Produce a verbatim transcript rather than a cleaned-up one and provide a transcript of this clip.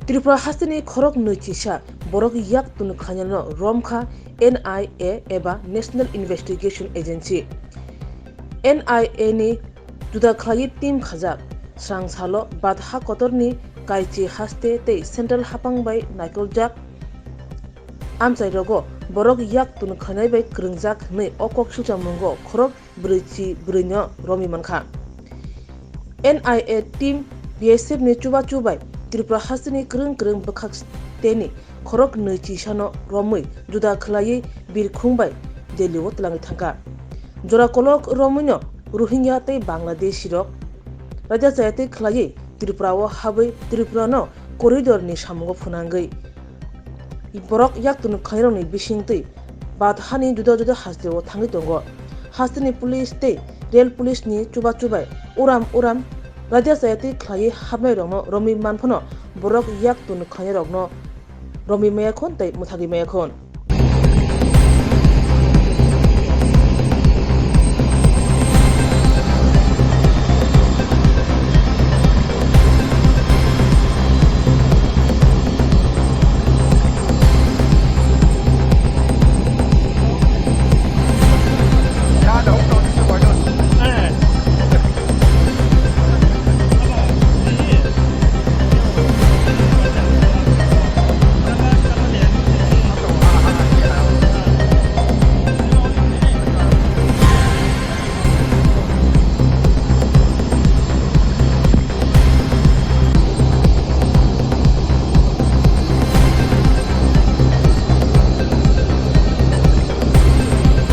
Tripura hasteni khorok nwi chisa borok yak tun khlainano romkha N I A eba National Investigation Agency. N I A ni juda khlaiwi team khajak. Srang salo Batha kotorni Kaichi haste tei Central hapang bai naikoljak amchai rogo borok yak tun khlainai bai kwrwngjak hwnwi o kok silchamungo khorok brwi chi brwi no romwi mankha. N I A team B S F ni chubachu bai Tripura hasteni kwrwng kwrwng bwkhak teni khorok nwi chisano romwi juda khlaiwi birkhung bai Delhi o twlangwi thangkha. Jora kolok romwino Rohingya tei Bangladeshi rok raida chaya tei khlaiwi Tripura o habwi Tripura no corridor ni samungo phunangwi borok yak tun khlainai rokni bisingtwi Batha ni juda juda haste o thangwi tongo. Hasteni police tei rail police ni chubachu bai uram uram raida chaya tei khlaiwi hapnai rokno romwi manphano borok yak tun khlainai rokno romwi maya khon tei mwthagwi maya khon.